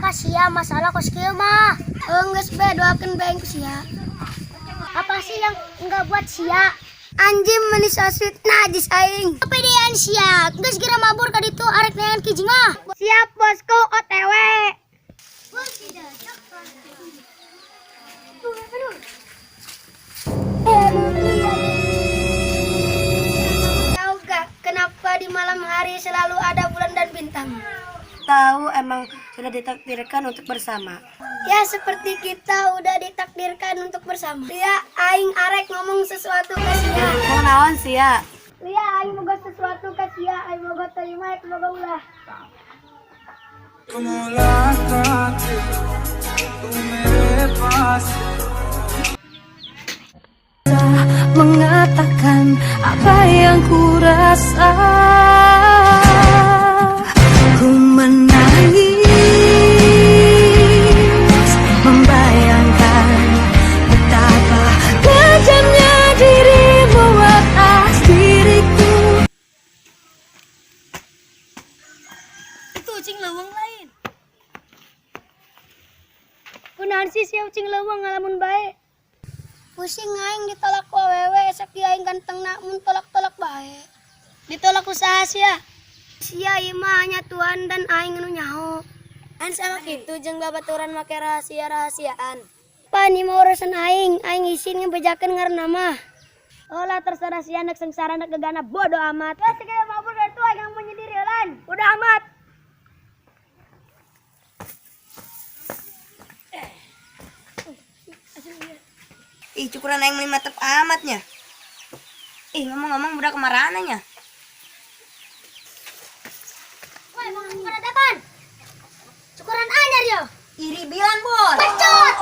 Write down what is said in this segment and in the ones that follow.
ka sia masalah kos kieu mah. Geus be, doakeun bae ku sia. Apa sih yang enggak buat sia? Anjing, manis asut najis aing. Kepedean sia. Geus geura mabur ka ditu arek neangan kijing mah. Siap bosku, OTW. Tahu gak kenapa di malam hari selalu ada bulan dan bintang? Tahu, emang sudah ditakdirkan untuk bersama. Ya, seperti kita udah ditakdirkan untuk bersama. Lia, aing arek ngomong sesuatu ke sia. Mau naon sia? Lia, aing boga sesuatu ke sia, aing boga terima, aing boga ulah. मुलाकात तू मेरे पास। Mengatakan apa yang ku rasa. Ku menangis membayangkan betapa kejamnya dirimu atas diriku. Itu ucing leuweung lain? Kunaon sih sia ucing leuweung ngalamun bae? Pusing aing ditolak ku awewe, sakieu aing gantengna mun tolak-tolak bae. Ditolak ku saha sia? Sia ieu mah hanya Tuhan dan aing nu nyaho. An sama kitu jeung babaturan make rahasia-rahasiaan. Pan ieu mah urusan aing, aing isin ngebejakeun ngaranna mah. Oh lah, terserah sia, nek sengsara nek gegana bodo amat. Ya segala mabur dari tuh aing mau nyendiri lan. Udah amat. Ih, cukuran aing meuni mantep amatnya. Ih, ngomong-ngomong budak kemana nya? Woi, mau cukuran kan? Cukuran anyar yo. Iri bilang, bos. Pecot.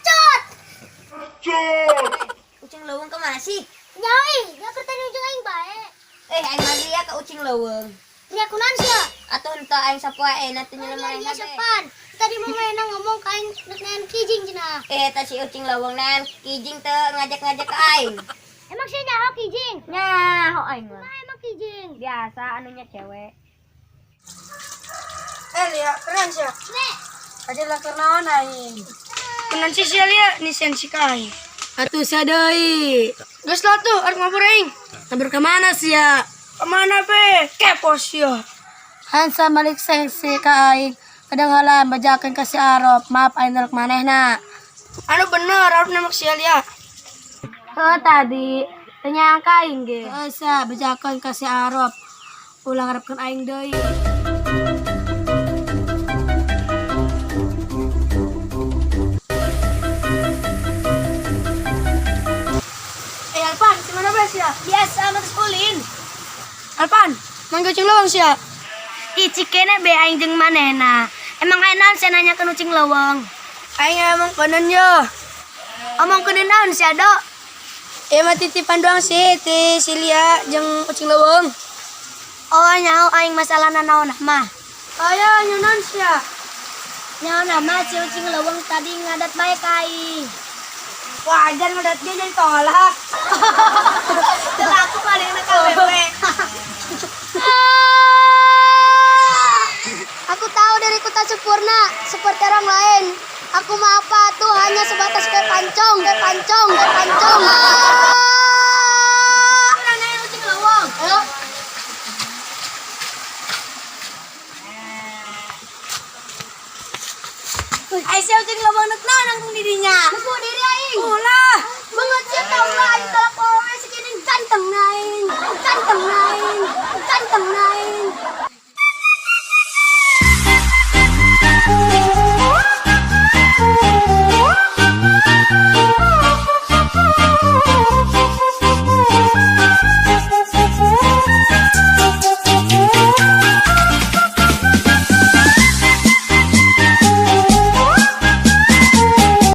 Cot. Ucing leuweung kemana sih? Nyai, ya kertani ujung aing bae. Eh, aing mah ria ke ucing leuweung. Ria kunaon sia? Atuh henteu aing sapoe nanti nyelem Iya, aing iya kabeh. sopan. Tadi mau mainan ngomong ka aing nek nean kijing cenah. Eh, eta si ucing leuweung nan kijing teu ngajak-ngajak ke aing. Emang sia nyaho kijing? Nyaho aing mah. Nah, emang kijing. Biasa anunya cewek. Eh, Lia, keren sih. Nek, Ada lah naon aing. Kunaon sih sia Lia, nisian si ka aing. Atuh sia deui. Geus lah tuh, arek mabur aing. Mabur kemana sia? Kemana be? Kepo sia. Hansa balik sengsi ka aing. Kadang heula bejakeun ka si Arop. Maaf aing nolak manehna. Anu bener, arep nembak sia Lia. Oh tadi, teu nyangka aing ge. Heuh sia, bejakeun ka si Arop. Ulah ngarepkeun aing deui. Eh, Alpan, gimana be sia? Biasa amat ulin. Alpan, nang ucing leuweung sia. Ih, cikene be aing jeung manehna. Emang aya naon sia nanyakeun ucing leuweung? Aing emang konon yo. Omong kudu naon sia, Dok? Eh, mah titipan doang sih ti si Lia jeung ucing leuweung. Oh, nyaho aing masalahna naon mah. Aya nyonon sia. Nyaho mah si ucing leuweung tadi ngadat bae ka aing. Wajar ngadat dia jadi tolak. Teu laku manehna ka wewe. Aku tahu diriku tak sempurna seperti orang lain. Aku mah apa tuh hanya sebatas kue pancong, kue pancong, kue pancong. Nanya ucing leuweung. Ayo. Ai sia ucing leuweung nek naon nangtung di dinya? Nepu diri aing. Ulah. Banget sih tau lah aing tolak awewe segini ganteng aing. Ganteng aing. Ganteng aing.